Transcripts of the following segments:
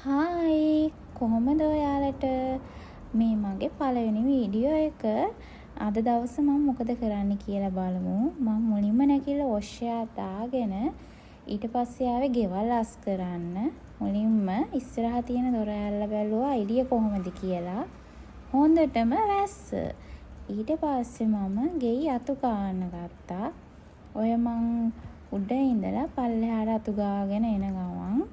Hi, කොහොමද ඔයාලට? මේ මගේ පළවෙනි වීඩියෝ එක. අද දවස මම මොකද කරන්නේ කියලා බලමු. මම මුලින්ම නැගිටලා වොෂ් එකක් දාගෙන ඊට පස්සේ ආවේ ගෙවල් අස් කරන්න. මුලින්ම ඉස්සරහා තියෙන දොර ඇරලා බැලුවා එළිය කොහොමද කියලා. හොඳටම වැස්ස. ඊට පස්සේ මම ගෙයි අතු ගාන්න ගත්තා. ඔය මං උඩ ඉඳලා පල්ලෙහාට අතු ගාගෙන එන ගමන්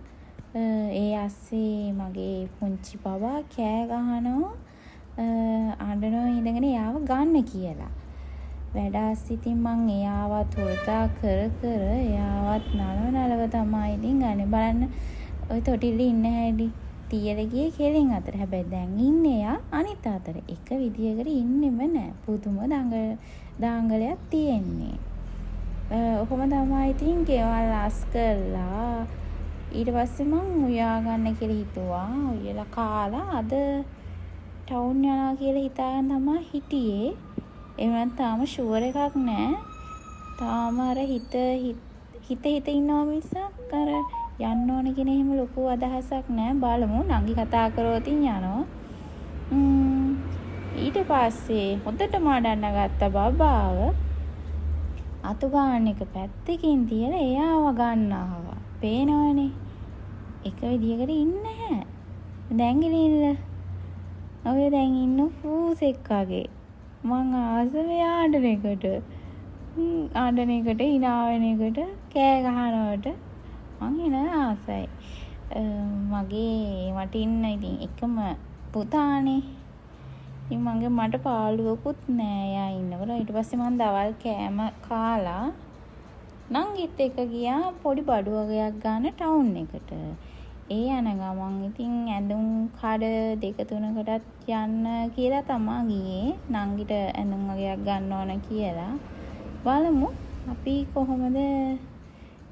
ඒ අස්සේ මගේ පුංචි බබා කෑ ගහනවා, අඬනවා ඉඳගෙන එයාව ගන්න කියලා. වැඩ අස්සේ ඉතින් මං එයාවත් හොරතා කර කර එයාවත් නලව නලව තමා ඉතින් ගන්නේ. බලන්න ඔය තොටිල්ලේ ඉන්න හැටි. තියලා ගියේ කෙලින් අතට. හැබැයි දැන් ඉන්නේ එයා අනිත් අතට. එක විදියකට ඉන්නෙම නෑ. පුදුම දාංගලයක් තියෙන්නේ. ඔහොම තමා ඉතින් ගෙවල් අස් කරලා ඊට පස්සේ මං උයා ගන්න කියලා හිතුවා. උයලා කාලා අද ටවුන් යනවා කියලා හිතාගෙන තමා හිටියේ. ඒ වුණත් තාම ෂුවර් එකක් නෑ. තාම අර හිත හිත හිත ඉන්නවා මිසක් අර යන්න ඕන කියන එහෙම ලොකු අදහසක් නෑ. බලමු, නංගි කතා කරොත් යනවා. ඊට පස්සේ හොඳටම අඬන්න ගත්ත බබාව අතු ගාන එක පැත්තකින් තියලා එයාව ගන්න ආවා. පේනවනේ, එක විදියකට ඉන්නේ නැහැ. දැන් ගිලිල්ල. ඔය දැන් ඉන්න පූසෙක් වගේ. මං ආස මෙයා අඬන එකට. අඬන එකට, හිනා වෙන එකට, කෑ ගහනවට මං එන ආසයි. මගේ මට ඉන්න ඉතින් එකම පුතානේ. ඉතින් මගේ මට පාළුවකුත් නෑ එයා ඉන්නකොට. ඊට පස්සේ මං දවල් කෑම කාලා නංගිත් එක්ක ගියා පොඩි බඩු වගයක් ගන්න ටවුන් එකට. ඒ යන ගමන් ඉතින් ඇඳුම් කඩ දෙක තුනකටත් යන්න කියලා තමා ගියේ. නංගිට ඇඳුම් වගයක් ගන්න ඕන කියලා. බලමු අපි කොහොමද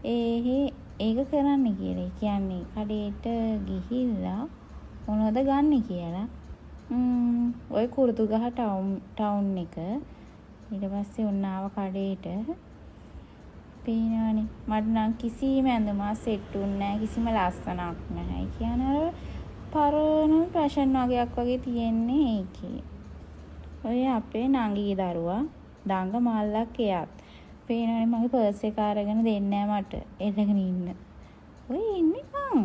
ඒහේ ඒක කරන්න කියලා. ඒ කියන්නේ කඩේට ගිහිල්ලා මොනවද ගන්නෙ කියලා. ඔය කුරුතුගහ ටවුන් එක. ඊට පස්සේ ඔන්න ආව කඩේට. පේනවනේ, මට නම් කිසිම ඇඳුමක් සෙට් වුන්නේ නෑ, කිසිම ලස්සනක් නැහැ. ඒ කියන්නේ අර පරණ ෆැෂන් වගයක් වගේ තියෙන්නේ ඒකේ. ඔය අපේ නංගිගේ දරුවා දඟ මල්ලක් එයත්. පේනවනේ, මගේ පර්ස් එක අරගෙන දෙන්නේ නෑ මට එල්ලගෙන ඉන්න. ඔය ඉන්නේ මං.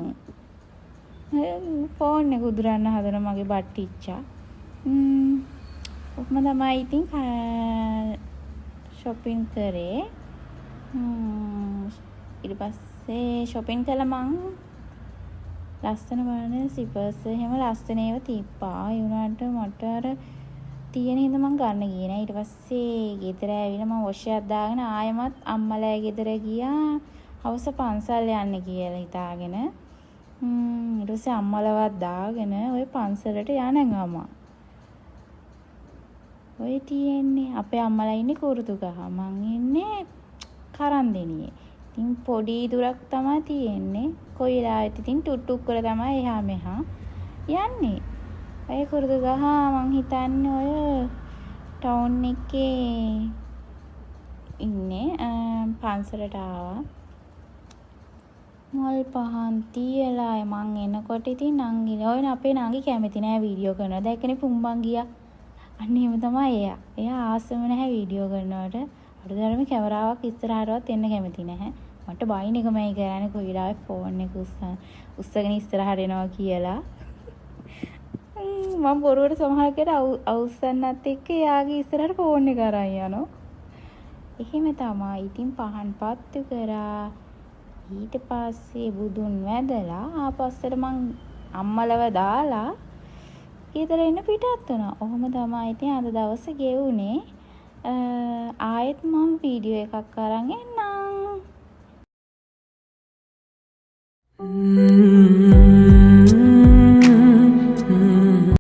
ෆෝන් එක උදුරන්න හදන මගේ බට්ටිච්චා. ඔහොම තමයි ඉතින් ෂොපින් කරේ. ඊට පස්සේ ෂොපින් කළා මං. ලස්සන බලන්න ස්ලිපර්ස් එහෙම ලස්සන ඒවා තිබ්බා. ඒ වුණාට මට අර තියෙන හින්දා මං ගන්න ගියේ නෑ. ඊට පස්සේ ගෙදර ඇවිල්ලා මං වොෂ් එකක් දාගෙන ආයෙමත් අම්මලා ගෙදර ගියා හවස පන්සල් යන්න කියලා හිතාගෙන. ඊට පස්සේ අම්මලවත් දාගෙන ඔය පන්සලට යන ගමන්. ඔය තියෙන්නේ අපේ අම්මලා ඉන්නේ කුරුතුගහ. මං ඉන්නේ කරන්දෙනියේ. ඉතින් පොඩි දුරක් තමා තියෙන්නේ. කොයි වෙලාවෙත් ඉතින් ටුක් ටුක් වල තමයි එහා මෙහා යන්නේ. ඔය කුරුතුගහ මං හිතන්නේ ඔය ටවුන් එකේ ඉන්නේ. පන්සලට ආවා. මල් පහන් තියලා මං එනකොට ඉතින් නංගිලා, ඔය අපේ නංගි කැමති නෑ වීඩියෝ කරනවා. දැක්කනේ පුම්බන් ගියා. අන්න එහෙම තමයි එයා. එයා ආසම නැහැ වීඩියෝ කරනවට. අඩු තරමේ කැමරාවක් ඉස්සරහටවත් එන්න කැමති නැහැ. මට බයින් එකමයි කරන්නේ කොයි වෙලාවෙ ෆෝන් එක උස්සගෙන ඉස්සරහට එනවා කියලා. මං බොරුවට සමහරක් වෙලාවට අවුස්සන්නත් එක්ක එයාගේ ඉස්සරහට ෆෝන් එක අරන් යනවා. එහෙම තමා ඉතින් පහන් පත්තු කරා. ඊට පස්සේ බුදුන් වැඳලා ආපස්සට මං අම්මලව දාලා ගෙදර එන්න පිටත් වුණා. ඔහොම තමා ඉතින් අද දවස ගෙවුනේ. ආයෙත් මං වීඩියෝ එකක් අරන් එන්නම්.